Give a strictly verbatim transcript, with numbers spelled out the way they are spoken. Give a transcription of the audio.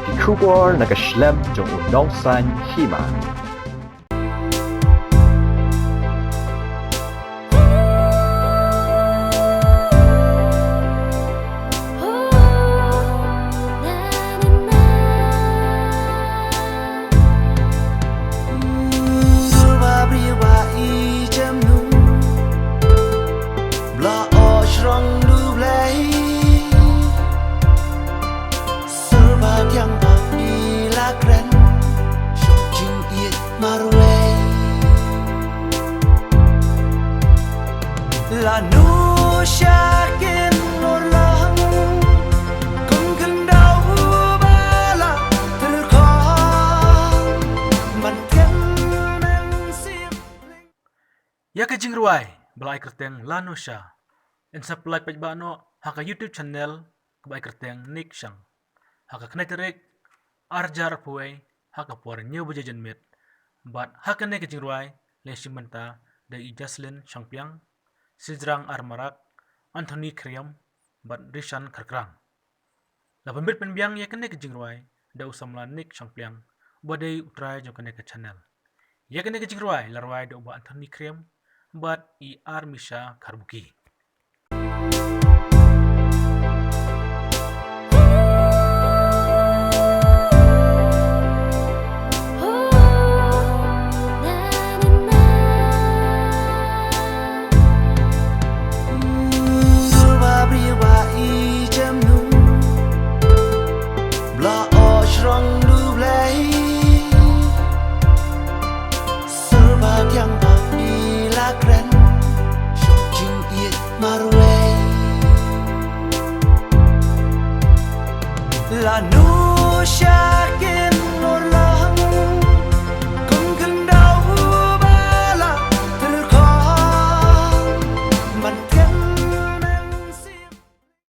Ki khubor na ka shlem jong u nongsan hima. Ba bri ba i jem nu bla o shrong du blei. Sur ba tiang ba i la kren shong jing i marwei. La nu sha kin ngor lang kum kin dau ba la ter khong man ken men sim. Ïa ka jingrwai ba la ai kyrteng La Nusha yn sa pynlait paidbah noh ha ka YouTube channel kaba ai kyrteng Nick Shang ha ka khyndai tarik ar hajar arphew wei ha ka por hynñiew baje janmiet. Bad ha kane ka jingrwai la shim bynta da i Jaslyn Shangpliang, Sijrang R Marak, Anthony Khyriem bad Rishan Kharkrang. La pynbit pynbiang ïa kane ka jingrwai da u samla Nick Shangpliang uba dei u trai jong kane ka channel. Ïa kane ka jingrwai la rwai da u Bah Anthony Khyriem bad i Armisha Kharbuki. Ba bri ba i jem nu bla o shrong du blei. Sur ba tiang ba i la kren shong jing i marwei. La Nusha kin